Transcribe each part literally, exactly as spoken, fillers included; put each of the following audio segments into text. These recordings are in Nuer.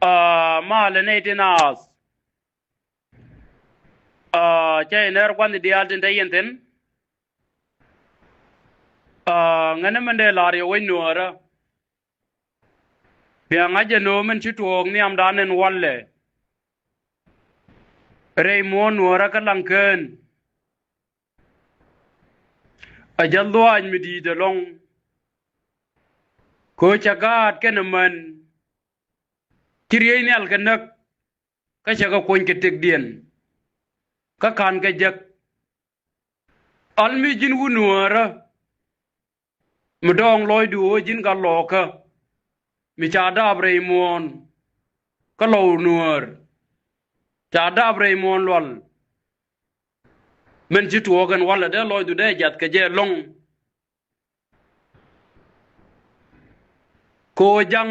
Aa, malɛ nɛy ti naath. Aa, cä yɛ nɛr gua̱n diaal tin te yɛn thi̱n. Aa, ŋäni min dee la̱r yɛ wec nuäärä. Bia ŋa̱c jɛ nöö min ci tuɔɔk nhiamdan in walɛ rɛy muɔ̱ɔ̱n nuäärä kä laŋ kään. A jɛ dhuaac mi di̱i̱t ɛlɔ̱ŋ. Kɛ ɣöö cɛ gaat kɛnɛ män ci riey nhial kɛ näk. Kä cɛ kɛ kuɔny kɛ tëkdiɛn kä ka̱n kɛ jek. Al mi ji̱n wut nuäärä mi dɔɔŋ lɔcdu ɣöö ji̱n gat lɔɔkä mi ca daap rɛy muɔ̱ɔ̱n kä lɔw nuäär ca daap rɛy muɔ̱ɔ̱n lual. Min ci tuɔɔk ɛn walɛ dee lɔcdu dee jath kɛ jɛ lɔ̱ŋ. Kɛ ɣöö ja̱ŋ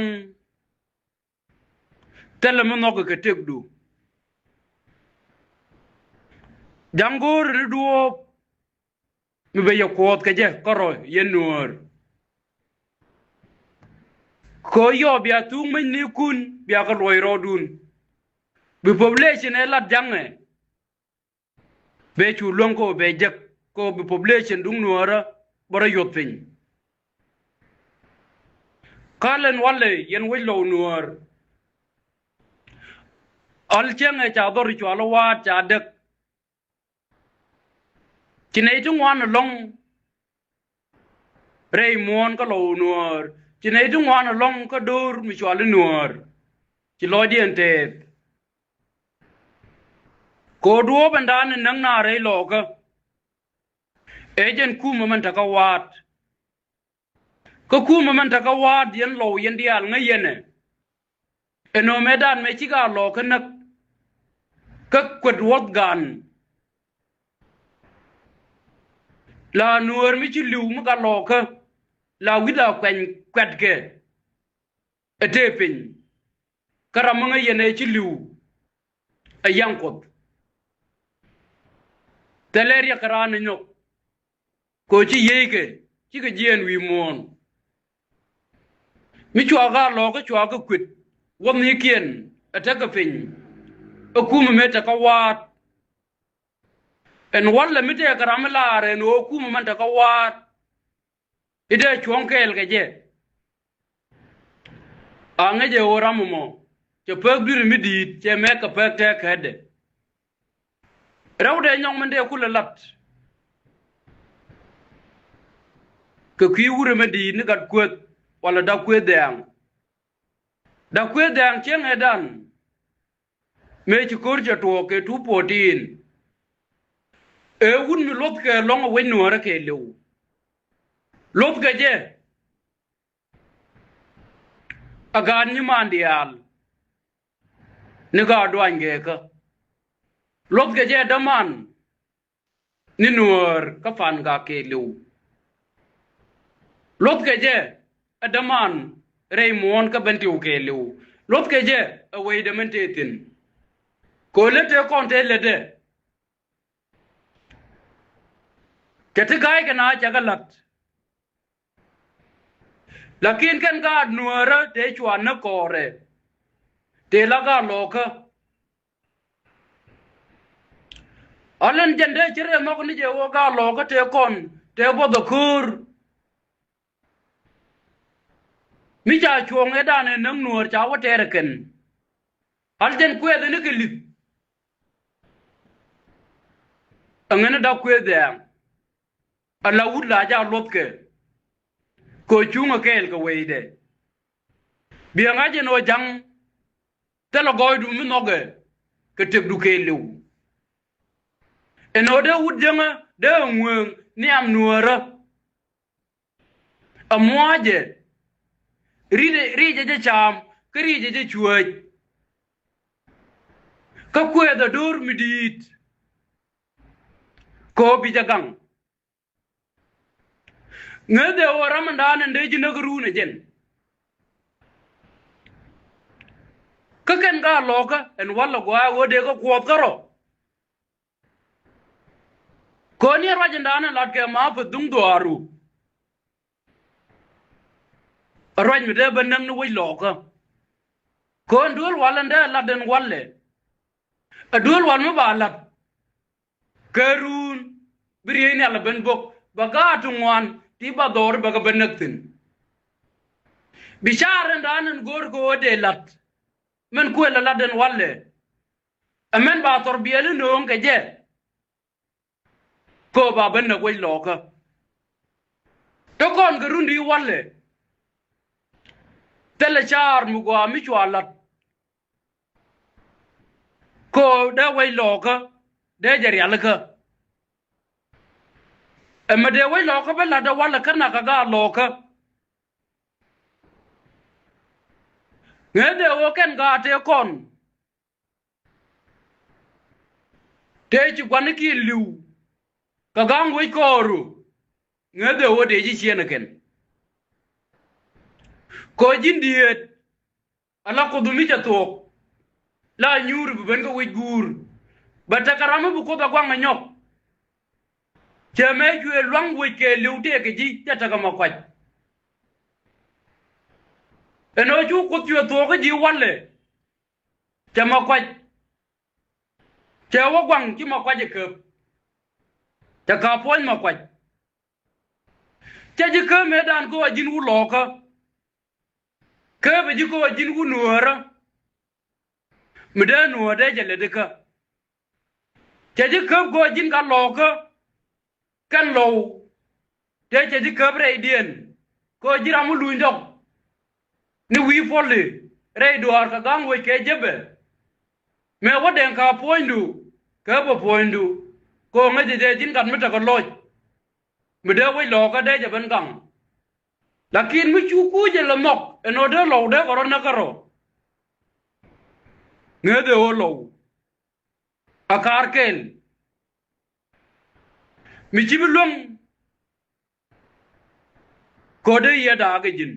thilɛ mi nhɔkɛ kɛ tëkdu. Ja̱ŋ go̱o̱ri ni duɔ̱ɔ̱p mi bɛ yɛ kuɔth kɛ jɛ kärɔ̱ yɛn nuäär. Kɛ ɣöö yɔɔ bia thuk mäcnikun bia kɛ luɔc rɔɔdun. Bi population ɛ lat ja̱ŋɛ bɛ cu luäŋ kɛ ɣöö bɛ jek kɛ ɣöö bi population duŋ nuäärä bä rɔ yuɔth piny. Kä lɛn walɛ yɛn wec lɔw nuäär. Al cäŋɛ ca dhɔr cual waat ca däk. Ci nɛy ti ŋuan ɛlɔ̱ŋ rɛy muɔ̱ɔ̱n kä lɔw nuäär. Ci nɛy ti ŋuan ɛlɔ̱ŋ kä do̱r mi cual i̱ nuäär. Ci lɔcdiɛn tɛɛth. Kɛ ɣöö duɔ̱ɔ̱p ɛn da̱a̱n in näk naar rɛy lɔɔkä. Ɛ jɛn kumɛ mɛn te kä waat. Kä kumɛ mɛn te kä wa̱a̱t yɛn lɔw yɛn diaal ŋäc yɛnɛ. Ɛn ɣöö mëëdan mëë ci gat lɔɔkä näk. Kä kuet wuɔth gan. La nuäär mi ci li̱w mi gat lɔɔkä. La wi̱c la kuɛny kuɛtkɛ. Ɛ tëë piny. Kä ram mi ŋäc yɛnɛ ci li̱w. Ɛ yaŋ kuoth. Thilɛ riɛk kɛ raan ɛ nyɔk. Kɛ ɣöö ci yiëëckɛ cikɛ jiɛɛn wi̱i̱ muɔ̱ɔ̱n. Mi cua gat lɔɔkä cua kɛ kuet wuɔthnikiɛn ɛ tekɛ piny. Ɛ kumɛ mëë te kä wa̱a̱t. Ɛn walɛ mi tëëkɛ ram mi laar ɛn ɣöö kumɛ mɛn te kä wa̱a̱t. I̱ dee cuɔ̱ŋ kɛɛl kɛ jɛ. A ŋäcɛ ɣöö ram ɛmɔ cɛ pek dui̱ri mi di̱i̱t cɛ mɛk kɛ pek tɛk kätdɛ. Rɛwdɛ nyɔk min dee kulɛ lat. Kɛ kui̱ wurɛ mi di̱i̱t ni gat kueth walɛ da̱k kueth dhɛ̈ɛ̈ŋ. Da̱k kueth dhɛ̈ɛ̈ŋ cieŋ ëëdan. Mëë ci ko̱r cɛ tuɔɔk kɛ two fourteen. Ëë wut mi luɔthkɛ lɔ̱ŋ ɛ wec nuäärä kɛɛliw. Luɔthkɛ jɛ. A gaat nyiman diaal. Ni gaat duany gɛɛkä. Luɔthkɛ jɛ däman. Ni nuäär kä pan gak kɛɛliw. Luɔthkɛ jɛ ɛ däman rɛy muɔ̱ɔ̱n kä ben tiw kɛɛliw. Luɔthkɛ jɛ ɛ wecdɛ mɛn tëë thi̱n. Kɛ ɣöö lät tëë kɔn tëë lätdɛ. Kɛ ti ga̱a̱ckɛ na cɛ kɛ la̱t. Lakin kɛn gaat nuäärä tëë cua näk kɔɔrɛ. Tëë la gaat lɔɔkä. Alɛn jɛn dee ci rɛy nhɔk ni jɛ wä gaat lɔɔkä tëë kɔn tëë buɔth ɛ köör. Mi ca cuɔ̱ɔ̱ŋ ëëdan ɛ näk nuäär ca wä tɛɛr ɛ kɛn. Al jɛn kuɛth ni kɛ li̱th. Ɛŋɛn da̱k kuëëth dhɛ̈ɛ̈ŋ. Ala wut la jaa luɔthkɛ. Kɛ ɣöö cuŋ ɛ kɛɛl kɛ wecdɛ. Biɛ ŋa̱c ɛn ɣöö ja̱ŋ. Thilɛ gɔɔydu mi nhɔkɛ kɛ tëkdu kɛɛliw. Ɛn ɣöö dee wut jäŋä dee ɛ ŋueeŋ nhiam nuäärä. Ɛ mua̱a̱cɛ. Ri̱cɛ, ri̱cɛ jɛ caam kä ri̱cɛ jɛ cuääc. Kä kuɛth ɛ do̱r mi di̱i̱t. Kɛ ɣöö bi jɛ gaŋ. Ŋäcɛ ɣöö ram ɛn da̱a̱n ɛn dee ji̱ näk run ɛ jɛn. Kä kɛn ka lɔɔkä ɛn wal ɛ gɔaa ɣöö dee kä kuɔth kärɔ̱. Kɛ ɣöö ni ɛ ruac ɛn da̱a̱n ɛn latkɛ ma päth duŋ dhuaaru. Ɛ ruac mi dee bä näk ni wec lɔɔkä. Kɔn duel wal ɛn dee lat ɛn walɛ. Ɛ duel wal mi ba lat. Kɛ ruun bi riey nhial ɛ ben bok bɛ gaat ti ŋuan ti ba dhɔr bɛ kɛ ben näk thi̱n. Bi caar ɛn daan ɛn go̱o̱r kɛ ɣöö dee lat. Mɛn kuël ɛ lat ɛn walɛ. Ɛ mɛn ba thɔr biɛli nööŋ kɛ jɛ. Kɛ ɣöö ba ben näk wec lɔɔkä. Te kɔn kɛ run di walɛ. Thilɛ caar mi gɔaa mi cua lat. Kɛ ɣöö dee wec lɔɔkä dee jɛ rialikä. Ɛmɛ dee wec lɔɔkä bä la̱t dee walɛ kä nak kɛ gaat lɔɔkä. Ŋee dee ɣöö kɛn gaat tëë kɔn. Tëë ci gua̱nikiɛn li̱w kɛ ga̱a̱ŋ wec kɔɔru. Ŋee dee ɣöö dee ji̱ ciɛn ɛ kɛn. Kɛ ɣöö ji̱n dieet. Ala Kuoth mi cɛ thuɔ̱k. La nyuur bi ben kä wi̱c guur. Bɛ tekɛ ram mi bi Kuoth a guaŋ a nyɔk. Cɛ mɛ cuɛ lua̱ŋ wec kɛɛliw tëëkɛ ji̱ cɛ tekɛ ma kuac. Ɛn ɣöö cu Kuoth cuɛ thuɔ̱k kä ji̱ walɛ. Cɛ ma kuac. Cɛ wä guaŋ ci ma kuac ɛ käp. Cɛ ka puɔ̱ny ma kuac. Cɛ ji̱ käp mëëdan kä ɣöö ji̱n wä lɔɔkä. Käpɛ ji̱ kä ɣöö ji̱n wä nuäärä. Mi dee nuäär dee jɛ lät ikä. Cɛ ji̱ käp kä ɣöö ji̱n ka lɔɔkä. Kɛn lɔw. Tëë cɛ ji̱ käp rɛydiɛn. Kä ɣöö ji̱ ram wä luny dɔk. Ni wi̱i̱ puɔli rɛy duaar kɛ ga̱a̱ŋ wec kɛ jepɛ. Mëë wä dɛŋ ka puɔ̱nydu. Käpɛ puɔ̱nydu. Kä ɣöö ŋäcɛ jɛ ji̱n gat mi tekɛ lɔc. Mi dee wec lɔɔkä dee jɛ ben gaŋ. Lakin mi cu kuucɛ lɛ nhɔk ɛn ɣöö dee lɔw dee kɛ rɔ näk kärɔ̱. Ŋee dee ɣöö lɔw. A kaar kɛɛl. Mi ci bi luäŋ. Kɛ ɣöö dee yiëë da̱a̱k ɛ ji̱n.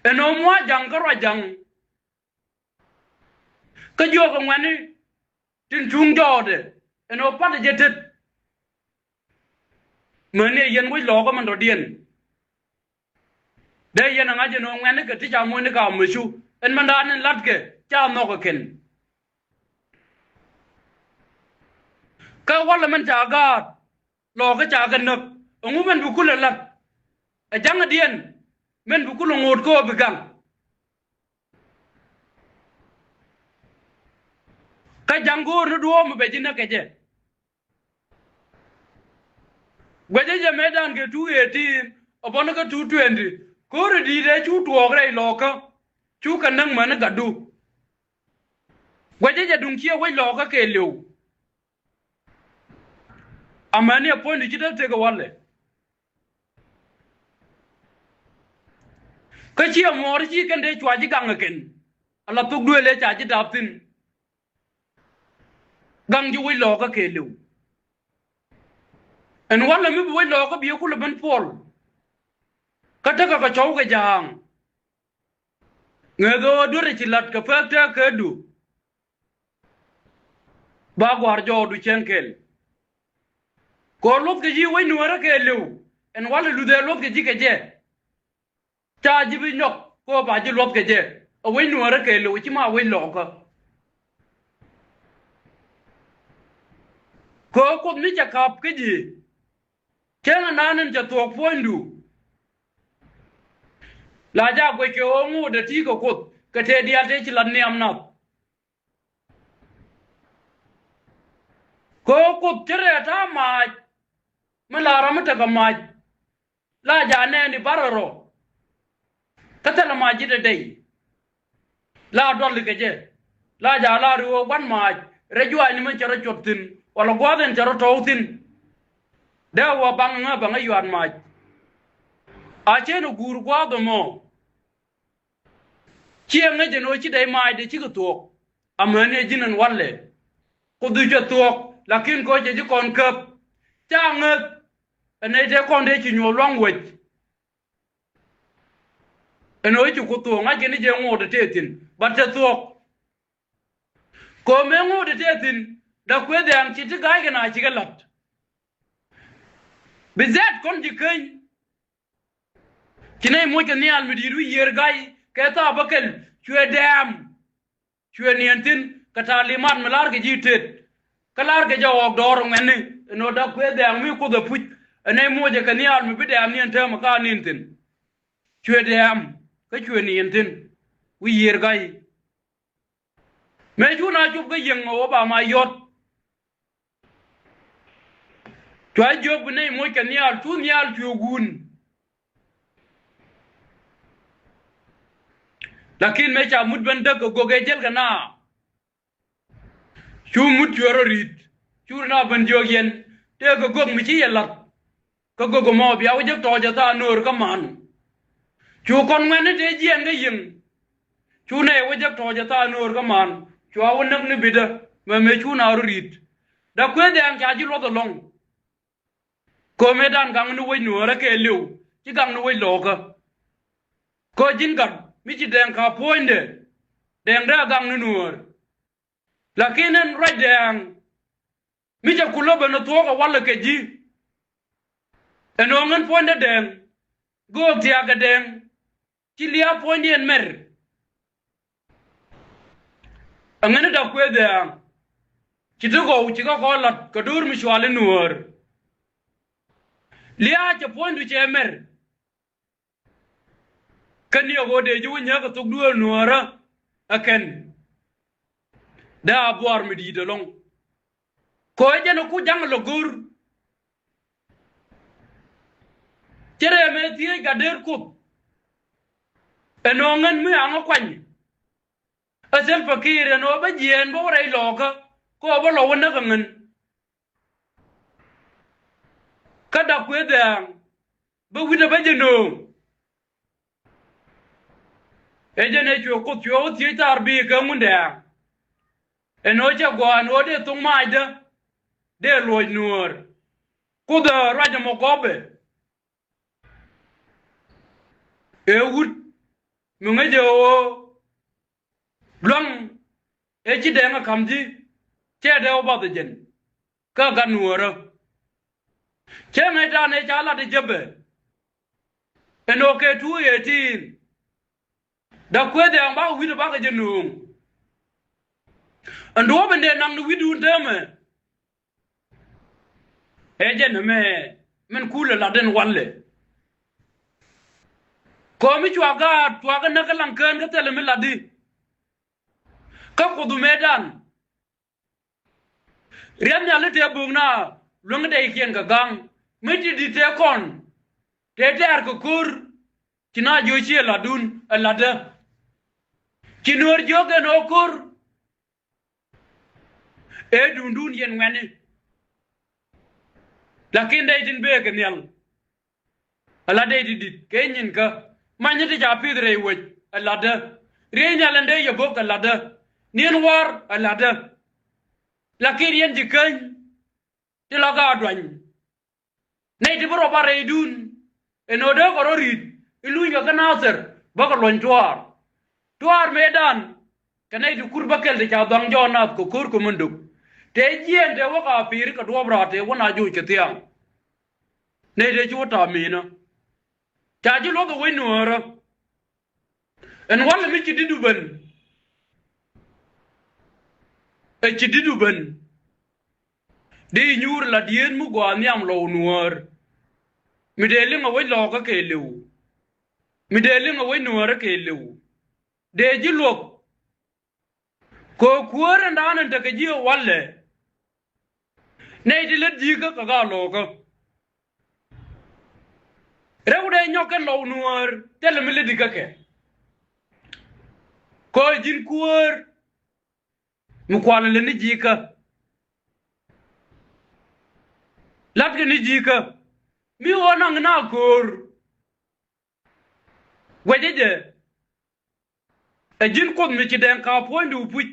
Ɛn ɣöö mua̱a̱ ja̱ŋ kä ruac ja̱ŋ. Kä jiɔk ɛ ŋuɛ̈ni tin cuŋ jɔɔtdɛ ɛn ɣöö pa̱t ɛ jɛ tet. Mäni ɛ yɛn wec lɔɔkä min dɔ̱diɛn. Dee yɛn ɛ ŋa̱c ɛn ɣöö ŋuɛ̈ni kɛ ti ca muɔ̱cni ka mäcu ɛn mɛn da̱a̱n ɛn la̱tkɛ ca nhɔk ɛ kɛn. Kä walɛ mɛn ca gaat. Lɔɔkä ca kɛ näk ɛŋu mɛn bi kulɛ la̱t. Ɛ ja̱ŋädiɛn mɛn bi kulɛ ŋo̱o̱t kä ɣöö bi gaŋ. Kä ja̱ŋ go̱o̱r ni duɔ̱ɔ̱p mi bɛ ji̱ näk kɛ jɛ. Guɛcä jɛ mëëdan kɛ two eighteen ɛ bɔni kä two twenty. Ko̱ri di̱i̱t ɛ cu tuɔɔk rɛy lɔɔkä. Cu kɛ näk mäni gatdu. Guɛcä jɛ duŋ ciɛ wec lɔɔkä kɛɛliw. Amäni ɛ puɔ̱nydu ci te tekɛ walɛ. Kä ciɛ muɔɔr ci kɛn dee cua ji̱ gaŋ ɛ kɛn. Ala thok duëël ëë ca ji̱ dap thi̱n. Gaŋ ji̱ wec lɔɔkä kɛɛliw. Ɛn walɛ mi bi wec lɔɔkä bi ɛ kulɛ ben puɔl. Kä tekɛ kɛ cɔw kɛ ja̱a̱ŋ. Ŋäth ɣöö duer ci la̱t kɛ pek tëëkädu. Ba gua̱a̱r jɔɔdu cäŋ kɛl. Kɛ ɣöö luɔthkɛ ji̱ wec nuäärä kɛɛliw. Ɛn walɛ luthɛ luɔthkɛ ji̱ kɛ jɛ. Ca ji̱ bi nyɔk kɛ ɣöö ba ji̱ luɔthkɛ jɛ. Ɛ wec nuäärä kɛɛliw ci ma wec lɔɔkä. Kɛ ɣöö Kuoth mi cɛ ka̱p kä ji̱. Cäŋ anan in cɛ thuɔ̱k puɔ̱nydu. La jaak guec kɛ ɣöö ŋot ɛ ti̱i̱ kɛ Kuoth kɛ tëë diaal tëë ci lat nhiam nath. Kɛ ɣöö Kuoth ci rɛɛ ta̱a̱ maac. Mi la ram mi tekɛ maac. La jaak nɛɛni barɛ rɔ. Kä thilɛ maac ji̱ dee dey. La duali kɛ jɛ. La jaak la ri ɣöö gua̱n maac rɛy juaacni min cɛ rɔ cuɔt thi̱n wala gua̱a̱th in cɛ rɔ tɔ̱w thi̱n. Dee wä baŋ ŋä baŋ ɛ yuaat maac. A cen ɛ guur gua̱a̱th ɛmɔ. Ciɛ ŋäc ɛn ɣöö ci dee maac dee cikɛ thuɔ̱k. Amäni ɛ ji̱n ɛn walɛ. Kuoth cɛ thuɔ̱k lakin kɛ ɣöö cɛ ji̱ kɔn käp. Ca ŋäth. Ɛ nɛy tëë kɔn dee ci nyuɔ̱ɔ̱r lua̱ŋ wec. Ɛn ɣöö ci Kuoth thuɔ̱k ŋa̱ckɛ ni jɛ ŋo̱o̱t ɛ tëë thi̱n. But cɛ thuɔ̱k. Kɛ ɣöö mëë ŋo̱o̱t ɛ tëë thi̱n. Dee kuëë dhiaŋ ci ti ga̱a̱ckɛ na cikɛ la̱t. Bi dhɛt kɔn ji̱ käny. Ci nɛy moc kɛ nhial mi di̱i̱t wi̱i̱ yiër ga̱y kɛ thaap bä kɛl. cuɛ dɛɛm. Cuɛ niɛn thi̱n kɛ ta̱a̱ limat mi la̱rkɛ ji̱ tet. Kä la̱rkɛ jɛ ɣɔɔk dɔɔr ŋuɛ̈tni ɛn ɣöö Da̱k Kuëë Dhɛ̈ɛ̈ŋ mi Kuoth ɛ puc ɛ nɛy mocɛ kɛ nhial mi bi dɛɛm niɛn täämɛ ka ni̱n thi̱n. Cuɛ dɛɛm kä cuɛ niɛn thi̱n wi̱i̱ yiër ga̱y. Mëë cu na cop kä yieŋ ɣöö ba ma yɔ̱t. Cua jiök bi nɛy moc kɛ nhial cu nhial cuɛ guun. Lakin mëë ca mut ben däk kɛ gök ëë jäl kɛ na. Cu mut cuɛ rɔ ri̱t. Cu ri na ben jiök yɛn tëë kɛ gök mi ci yɛ la̱t. Kä gök ɛmɔ bia wä jek tɔɔc ɛ thaar nöör kä man. Cu kɔn ŋuɛ̈tni tëë jiɛɛn kä yieŋ. Cu nɛy wä jek tɔɔc ɛ thaar nöör kä man cua wä näk ni bitdä. Mɛmɛ cu na rɔ ri̱t. Da̱k Kuëë Dhɛ̈ɛ̈ŋ ca ji̱ luɔth ɛlɔ̱ŋ. Kɛ ɣöö mëëdan gaŋ ni wec nuäärä kɛɛliw ci gaŋ ni wec lɔɔkä. Kɛ ɣöö ji̱n gat mi ci dɛŋ ka puɔ̱nydɛ dɛŋdɛ a gaŋ ni nuäär. Lakin ɛn ruac dɛŋ mi cɛ kulä ben ɛ thuɔ̱k ɛ walɛ kɛ ji̱. Ɛn ɣöö ŋän puɔ̱nydä dɛŋ göök thia̱a̱kɛ dɛŋ. Ci lia̱a̱ puɔ̱nydiɛn mɛr. Aŋäni Da̱k Kuëë Dhɛ̈ɛ̈ŋ ci ti gɔw ci kä kɔn la̱t kɛ do̱r mi cuali nuäär. Lia̱a̱ cɛ puɔ̱nydu cɛ mɛr. Kä ni ɛ ɣöö dee ji̱ wä nyääk kɛ thok duëël nuäärä ɛ kɛn. Dee a buaar mi di̱i̱t ɛlɔ̱ŋ. Kɛ ɣöö jɛn ɛ ku ja̱ŋ lɔ go̱r. Cɛ rɛɛ mëë thiec gat der Kuoth. Ɛn ɣöö ŋän mi aŋä kuany. Ɛ Salva Kiir ɛn ɣöö bä jiɛɛn bä wä rɛy lɔɔkä kɛ ɣöö bä lɔ wä näk ɛ ŋän. Kä Da̱k Kuëë Dhɛ̈ɛ̈ŋ bä wi̱cdɛ bä jɛ nööŋ. Ɛ jɛn ɛ cuɛ Kuoth cuɛ wä thiec thaar bi̱i̱ kɛ ŋundɛ. Ɛn ɣöö cɛ gɔaa ɛn ɣöö dee thok macdä dee luɔc nuäär. Kuoth ɛ ruac ɛmɔ gɔpɛ. Ëë wut mi ŋäcɛ ɣöö lua̱ŋ ëë ci dɛŋ ɛ ka̱m ji̱ cɛ dee wä bath ɛ jɛn. Kä gat nuäärä cä ŋäcdan ëë ca lat ɛ jepɛ. Ɛn ɣöö kɛ two eighteen Da̱k Kuëë Dhɛ̈ɛ̈ŋ bakɛ wi̱cdɛ bakɛ jɛ nööŋ. Ɛn duɔ̱ɔ̱p ɛn dee naŋ ni wi̱cdun täämɛ. Ɛ jɛn ɛmɛ min kulɛ lat ɛn walɛ. Kɔmi cua gaat cua kɛ näk kä laŋ kään kä thilɛ mi latdi. Kä Kuoth mëëdan. Riath nhiali tëë bökna luäŋ dɛykiɛn kɛ ga̱ŋ mi ti di̱t tëë kɔn. Tëë tɛ̈r kɛ ko̱r ci na jiö ci ɛ latdun ɛ latdä. Ci nuäär jiök ɛn ɣöö ko̱r. Ëë duundun yɛn ŋuɛ̈tni. Lakin dee tin bëë kɛ nhial. Ala dee ti di̱t kɛ nyin kä manyni ti ca pi̱th rɛy wec ala dee. Riey nhial ɛn dee yɛ bo̱k ala dee. Ni̱en wa̱r ala dee. Lakin yɛn ji̱ käny ti la ka duany. Nɛy ti bi rɔ bar rɛydun. Ɛn ɣöö dee kɛ rɔ ri̱t i̱ luny kɛ kä Nathir bä kɛ luɔny tuaar. Tuaar mëëdan kɛ nɛy ti kur bä kɛl ti ca dhuaŋ jɔɔk nath kɛ ko̱r kɛ munduk. Tëë jiɛɛn tëë wä ka pi̱i̱r kɛ duɔ̱ɔ̱p raar tëë wä na joc kɛ thia̱a̱ŋ. Nɛy tëë ci wä ta̱a̱ mi̱i̱nä. Ca ji̱ luɔ̱th ɛ wec nuäärä. Ɛn walɛ mi ci di̱t wä ben. Ɛ ci di̱t wä ben. Dee i̱ nyuur la dieen mi gɔaa nhiam lɔw nuäär. Mi dee liŋ a wec lɔɔkä kɛɛliw. Mi dee liŋ a wec nuäärä kɛɛliw. Dee ji̱ luɔ̱k. Kɛ kuäär ɛn da̱a̱n ɛn tekɛ ji̱ ɛ walɛ. Nɛy ti lät ji̱kä kɛ gaa lɔɔkä. Rɛw dee nyɔk kɛn lɔw nuäär thilɛ mi lät i̱kä kɛ. Kɛ ji̱n kuäär. Mi kual lät ni ji̱kä. Latkɛ ni ji̱kä. Mi ɣöö naŋ na ko̱o̱r. Wecä jɛ. Ɛ ji̱n Kuoth mi ci dɛŋ ka puɔ̱nydu puc.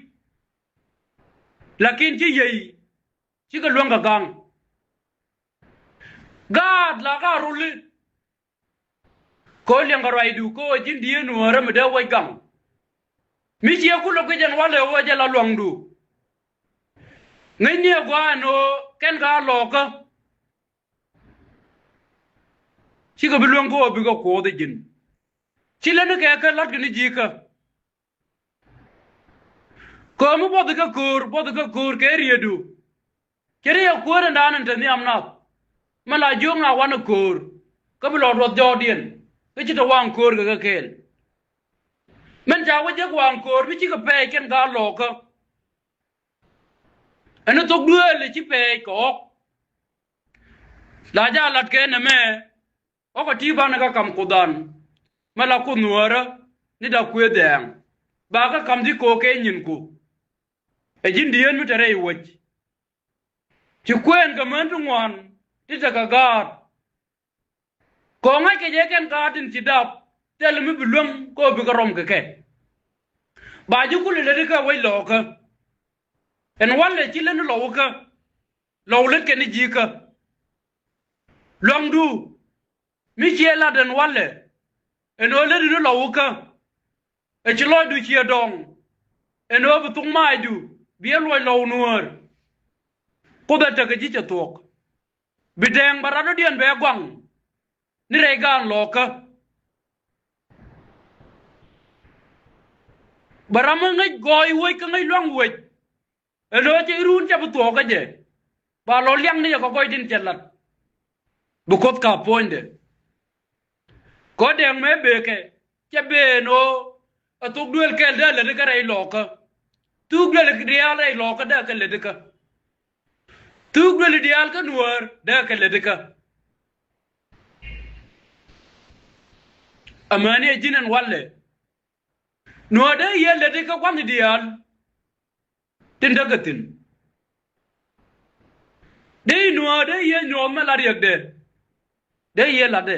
Lakin ci yiey cikɛ luäŋ kɛ ga̱ŋ. Gaat la ka ruli. Kɛ ɣöö liɛŋkɛ ruacdu kɛ ɣöö ji̱n dieen nuäärä mi dee wec gaŋ. Mi ciɛ kulɛ guic ɛn walɛ ɣöö jɛ la luaŋdu. Ŋäcni ɛ gua̱a̱ ɛn ɣöö kɛn ka lɔɔkä. Cikɛ bi luäŋ kä ɣöö bikɛ kuɔth ɛ ji̱n. Ci lätnikɛ kä la̱tkɛ ni ji̱kä. Köömi buɔth kɛ köör, buɔth kɛ köör kɛ rietdu. Ci ri yɛ kuäär ɛn da̱a̱n in te nhiam nath. Mɛ la jiök na wanɛ köör. Kä bi lɔ duɔth jɔɔdiɛn. Kä ci te waŋ köör kɛ kɛ kɛɛl. Min ca wä jek waŋ köör mi cikɛ pɛɛc kɛn ka lɔɔkä. Ɛn thok duëël ci pɛɛc kɛ ɣɔk. La ja lat kɛ nɛmɛ. Ɣɔk ɛ ti banɛ kä kam kuthan. Mɛ la kuth nuäärä ni da kuëë dhɛɛŋ. Ba kä kam dhi ko̱o̱k kɛ nyinku. Ɛ ji̱n dieen mi te rɛy wec. Ci kuëën kɛ män ti ŋuan ti tekɛ gaat. Kɛ ɣöö ŋa̱ckɛ jɛ kɛn gaat tin ci dap thil mi bi luäŋ kɛ ɣöö bikɛ rɔm kɛ kɛ. Ba ji̱ kulɛ lätikä wec lɔɔkä. Ɛn walɛ ci lät ni lɔwkä. Lɔw lät kɛn ni ji̱kä. Luaŋdu mi ciɛ lat ɛn walɛ. Ɛn ɣöö lätdu ni lɔwkä. Ɛ ci lɔcdu ciɛ dɔŋ. Ɛn ɣöö bi thuk maacdu bi ɛ luɔc lɔw nuäär. Kuoth ɛ tekɛ ji̱ cɛ thuɔ̱k. Bi dɛɛŋ bɛ rat dɔ̱diɛn bɛ guaŋ ni rɛy gaan lɔɔkä. Bɛ ram mi ŋäc gɔɔy wec kä ŋäc luaŋ wec. Ɛ lo̱o̱ cɛ iruun cɛ bi thuɔɔk kä jɛ. Ba lɔ liaŋ ni yɛ kɛ gɔɔy tin cɛ lat. Bi kuoth ka puɔ̱nydɛ. Kɔ dɛɛŋ mɛ bëë kɛ cɛ bëë ɛn ɣöö ɛ thok duëël kɛl dee lätikä rɛy lɔɔkä. Thuk duëël diaal rɛy lɔɔkä dee kɛ lätikä. Thuk duëël diaal kä nuäär dee kɛ lätikä. Amäni ɛ ji̱n ɛn walɛ. Nuäär dee yɛ lätikä gua̱n diaal. Tin dee kɛ thi̱n. Dee nuäär dee yɛ nyuɔ̱th mɛ la riɛkdɛ. Dee yɛ latdɛ.